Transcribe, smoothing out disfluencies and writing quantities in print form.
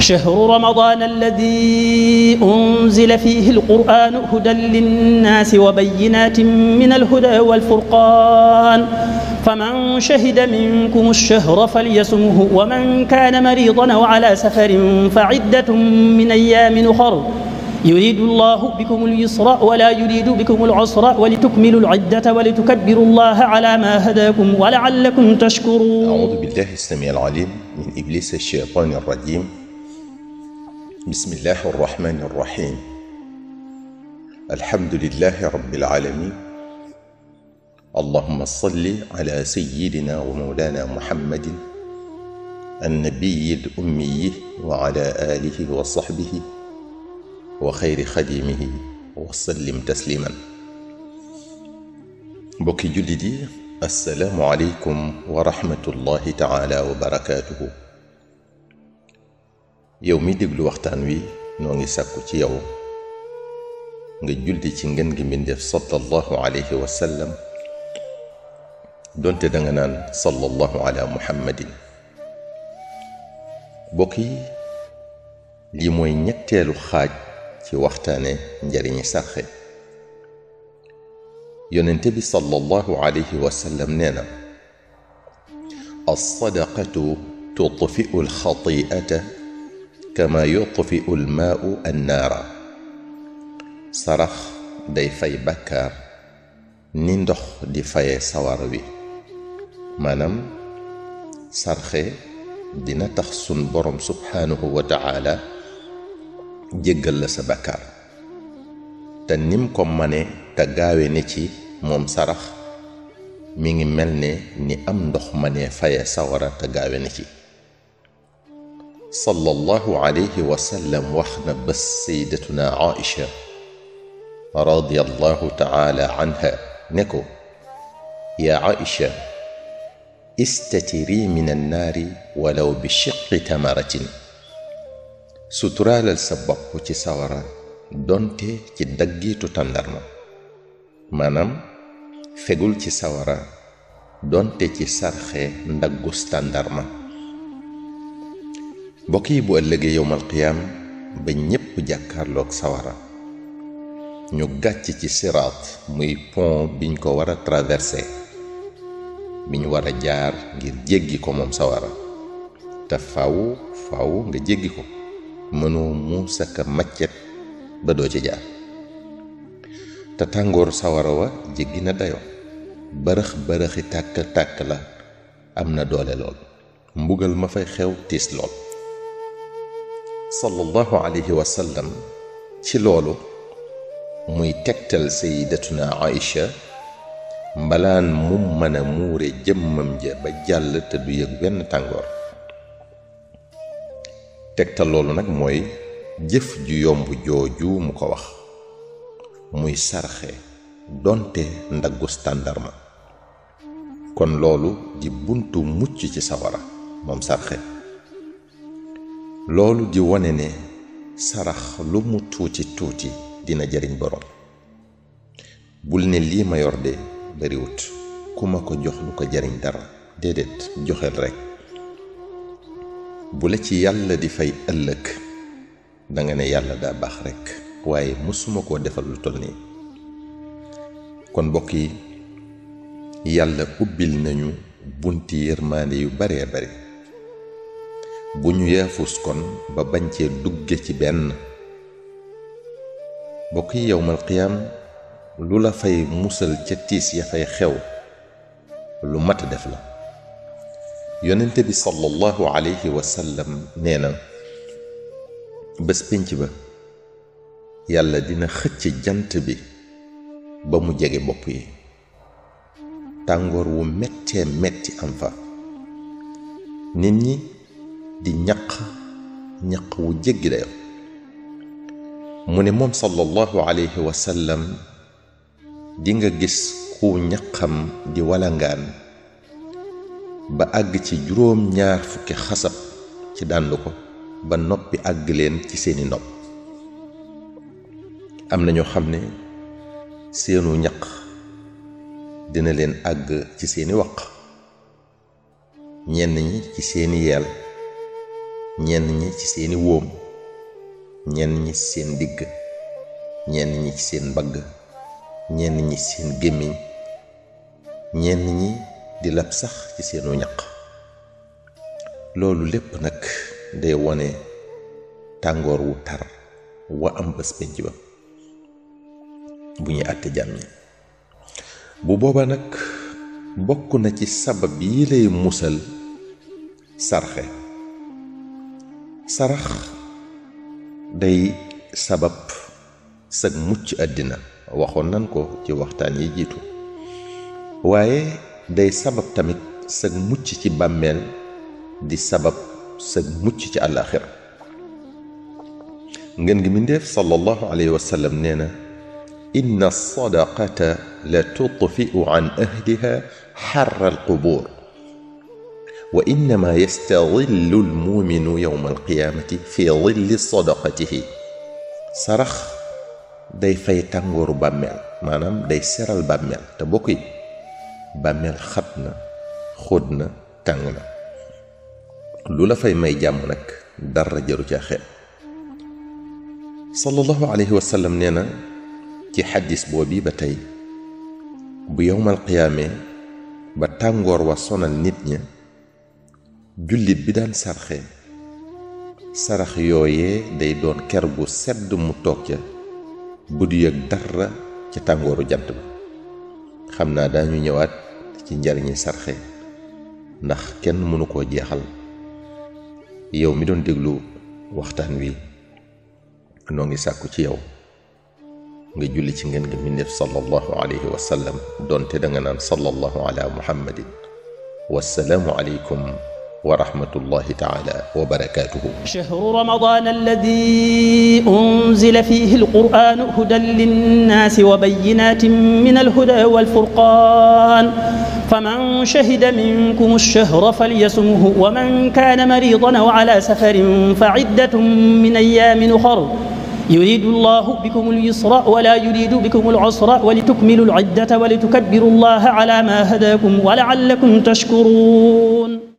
شهر رمضان الذي أنزل فيه القرآن هدى للناس وبينات من الهدى والفرقان فمن شهد منكم الشهر فليصمه ومن كان مريضا أو على سفر فعدة من أيام أخر يريد الله بكم اليسر ولا يريد بكم العسر ولتكملوا العدة ولتكبروا الله على ما هداكم ولعلكم تشكرون. أعوذ بالله السميع العليم من إبليس الشيطان الرجيم. بسم الله الرحمن الرحيم. الحمد لله رب العالمين. اللهم صل على سيدنا ومولانا محمد النبي الأمي وعلى آله وصحبه وخير خديمه وسلم تسليما. بوكي جلدي السلام عليكم ورحمة الله تعالى وبركاته. يومي دغلو waxtaan wi noo ngi sàkku ci yow nga julli ci ngeen gi mbindeef sallallahu alayhi wa sallam donte da nga naan sallallahu ala muhammadin. bokk yi lii mooy ñetteelu xaaj ci waxtaane njariñi sarxe. yonente bi sallallahu alayhi wa sallam nee na as-sadaqatu tutfi'u al-khati'ata kama yutfi'u al-maa'u an-naara. sarax day fay bàkkaar ni ndox di faye sawar wi. maanaam sarxe dina tax sun borom subhaanahu wa ta'ala jéggal la sa bàkkaar te nim ko mane te gaawe ne ci moom sarax mi ngi mel ne ni am ndox mane faye sawara te gaawe ne ci. sallallahu alayhi wa sallam wax na bés sayyidatuna Aïcha radiyallahu ta'ala anha ne ko yaa Aïcha istatiri min annaari walaw bi shiqqi tamaratin. suturaalal sa bopp ci sawara donte ci daggitu tàndarma. maanaam fegul ci sawara donte ci sarxe ndaggus tàndarma. mbokk yi bu ëllëgee yowmal qiyaam ba ñépp jàkkaarloog sawara ñu gàcc ci siraat muy pont biñ ko war a traversé biñ war a jaar ngir jéggi ko moom sawara te faw nga jéggi ko. mënoo muusa ka maccet ba doo ci jaar te tàngoor sawara wa jéggi na dayo bërëxi tàkk la am na doole lool. mbugal ma fay xew tiis lool. sallallahu alayhi wa sallam ci loolu muy tegtal sayyidatuna Aïcha mbalaan mum mën a muure jëmmam ja ba jàll te du yëg benn tàngoor. tegtal loolu nag mooy jëf ju yomb jooju mu ko wax muy sarxe donte ndaggus tàndarma. kon loolu di buntu mucc ci sawara moom sarxe. loolu di wone ne sarax lu mu tuuti tuuti dina jariñ borom. bul ne lii ma yor de bariwut ku ma ko jox du ko jariñ dara. déedéet, joxel rekk. bu la ci yàlla di fay ëllëg danga ne yàlla daa baax rekk waaye mësuma koo defal lu toll nii. kon mbokk yi yàlla ubbil nañu bunti yërmaande yu baree bare. bu ñu yaafus kon ba bañ cee dugge ci benn. mbokk yi yawmal qiyaam lu la fay musal ca tiis ya fay xew lu mat def la. yonente bi sallallahu alayhi wa sallam nee na bés pénc ba yàlla dina xëcc jant bi ba mu jege bopp yi. tàngoor wu mettee metti am fa. nit ñi di ñaq wu jéggi dayo. mu ne moom sallallahu alayhi wa sallam di nga gis ku ñaqam di walangaan ba àgg ci 20 xasab ci dànd ko ba noppi àgg leen ci seeni nopp. am na ñoo xam ne seenu ñaq dina leen àgg ci seeni waq. ñenn ñi ci seeni yeel ñenn ñi ci seeni wóom, ñenn ñi ci seen digg, ñenn ñi ci seen mbagg, ñenn ñi ci seen gémmiñ, ñenn ñi di lab sax ci seenu ñaq. loolu lépp nag day wone tàngoor wu tar wa am bés penc ba bu ñuy àtte jàmm ñi. bu booba nag bokk na ci sabab yi lay musal sarxe. sarax day sabab sag mucc àddina, waxoon nan ko ci waxtaan yi jiitu, waaye day sabab tamit sag mucc ci bàmmeel, di sabab sag mucc ci àllaaxira. ngeen gi mindeef sallallahu alayhi wa sallam nee na inna sadaqata la tutfi'u an ahliha xarra alqubur wa innama yastadillu almuminu yowma alqiyamati fi dilli sadaqatihi. sarax day fay tàngooru bàmmeel, maanaam day seral bàmmeel. te bokk yi bàmmeel xat na, xóot na, tàng na. lu la fay may jàmm nag dara jaru ca xeet. sallallahu alayhi wa sallam nee na ci xaddis boobi ba tey, bu yowmal qiyaame ba tàngoor wa sonal nit ña, jullit bi daan sarxe sarax yooyee day doon ker gu sedd mu toog ca bu du yëg dara ci tàngooru jant ba. xam naa daañu ñëwaat ci njariñi sarxe ndax kenn mënu koo jeexal. yow mi doon déglu waxtaan wi noo ngi sàkku ci yow nga julli ci ngeen gi mbindéef sallallahu alayhi wa sallam, doonte da nga naan sallallahu ala muhammadin. wassalaamu aleykum wa rahmatullahi taala wa barakaatuhu. shahru ramadan alladi unzila fihi alqur'anu hudan linnaasi wa bayyinatin min alhuda walfurqan faman shahida minkum ash-shahra falyasumhu wa man kana maridan aw ala safarin fa iddatun min ayyamin ukhar يريد الله بكم اليسر ولا يريد بكم العسر ولتكملوا العدة ولتكبروا الله على ما هداكم ولعلكم تشكرون.